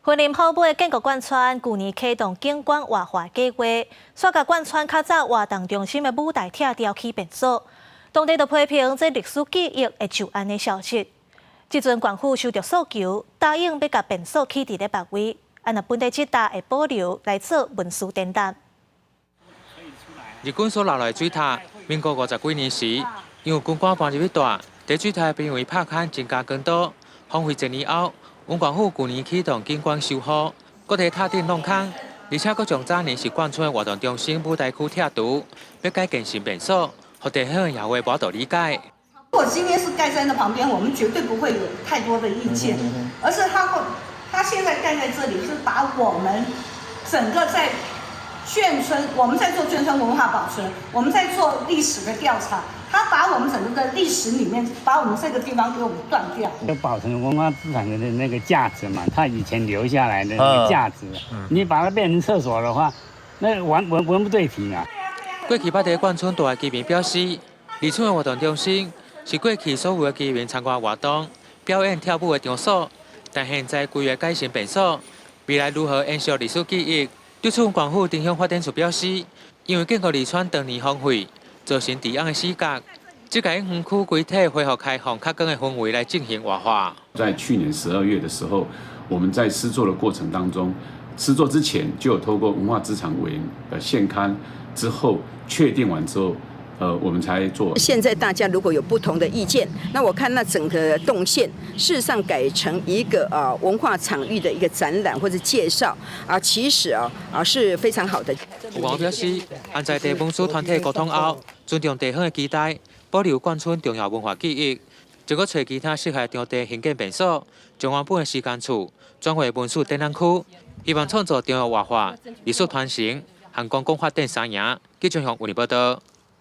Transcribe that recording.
雲林虎尾建國貫村舊年啟動景觀活化計劃，煞共貫村較早活動中心的舞台拆掉起便所，當地就批評這歷史記憶會就按呢消失。這陣縣府收著訴求，答應欲共便所起佇咧別位，啊若本地這搭會保留來做文史展覽。日軍所留落的水塔，民國五十幾年時，因為軍官搬入去住，佇水塔邊圍拍空增加高度，荒廢一年後，文管府舊年啟動景觀修復，閣佇塔頂弄空，而且閣將早年是貫村的活動中心舞台區拆除，欲改建成便所，予地方也會無法度理解。如果今天是蓋在那旁邊，我們絕對不會有太多的意見，而是他會，他現在蓋在這裡，是把我們整個在眷村，我們在做眷村文化保存，我們在做歷史的調查，他把我們整個的歷史裡面，把我們這個地方給我們斷掉。要保存文化資產的那個價值嘛，他以前留下來的那個價值，你把它變成廁所的話，那完文文不對題啊。過去捌佇貫村住的居民表示，二村的活動中心是過去所有的居民參加活動、表演跳舞的場所，但現在規劃改成便所，未來如何延續歷史記憶？對此，縣府城鄉發展處表示，因為建國二村當年荒廢，造成治安的死角，這個園區規體恢復開放較廣的範圍來進行活化。在去年12月的時候，我們在施作的過程當中，施作之前就有透過文化資產委員的現勘之後確定完之後，我們才做。現在大家如果有不同的意見，那我看那整個動線事實上改成一個啊文化場域的一個展覽或者介紹啊，其實啊是非常好的。有表示，按在地文史團體溝通後，尊重地方的期待，保留貫村重要文化記憶，就閣揣其他適合場地興建便所，將原本的時間厝轉為文史展覽區，希望創造重要活化、歷史傳承和觀光發展三贏。記者向有報道。